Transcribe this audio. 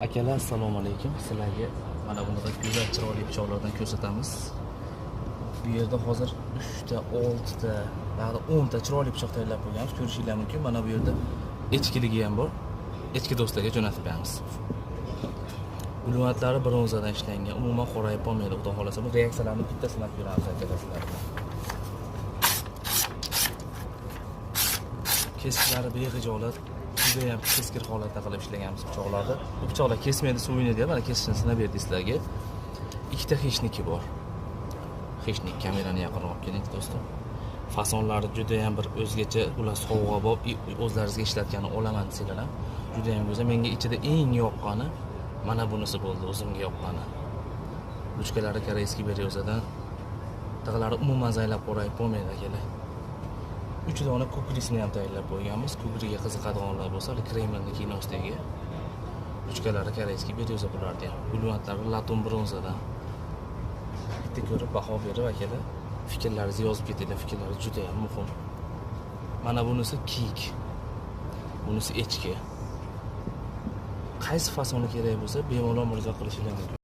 Akalar, assalomu alaykum. Sizlarga mana bunaqa go'zal, chiroyli pichoqlardan ko'rsatamiz. Bu yerda hozir 3 ta, 6 ta, ba'zi 10 ta chiroyli pichoq tayyorlab qo'yganmiz. Ko'rishinglar mumkin. Mana bu yerda echkiligi ham bor. Echki do'stlarga jo'natib beramiz. Gulvantlari bronzadan ishlangan. Umuman qorayib qolmaydi, xudo xohlasa. Bu reaksiyalarni bitta sinab ko'ramiz akalar sizlar bilan. Kesishlari bexijolat, juda ham keskir holatda qilib ishlaganmiz pichoqlarni. Bu pichoqlar kesmaydi, suvini, mana kesishini sinab berdik sizlarga. Ikkita xeshniki bor. Xeshnik, kamerani yaqinroq olib keling, do'stim. Fasonlari juda ham bir o'zgacha, ular sovg'a bo'lib, o'zlaringizga ishlatgani olaman desanglar ham juda ham go'zal. Menga ichida eng yoqqani mana bunisi bo'ldi, o'zimga yoqqani. Ruchkalari корейский берёза dan. Tig'lari umuman zaylab qorayib bo'lmaydi, akalar. 3 dona kukrisini ham tayyorlab qo'yganmiz. Kukriga qiziqadiganlar bo'lsa, hali Kremlni kinosidagi ruchkalari корейский берёза bularni ham. Gulvantlari latun bronzadan. Bitta ko'rib baho berib, akalar, fikrlaringizni yozib ketinglar, fikrlaringiz juda ham muhim. Mana bunisi kiyik. Bunisi echki. Qaysi fasoni kerak bo'lsa, bemalol murojaat qilishingiz mumkin.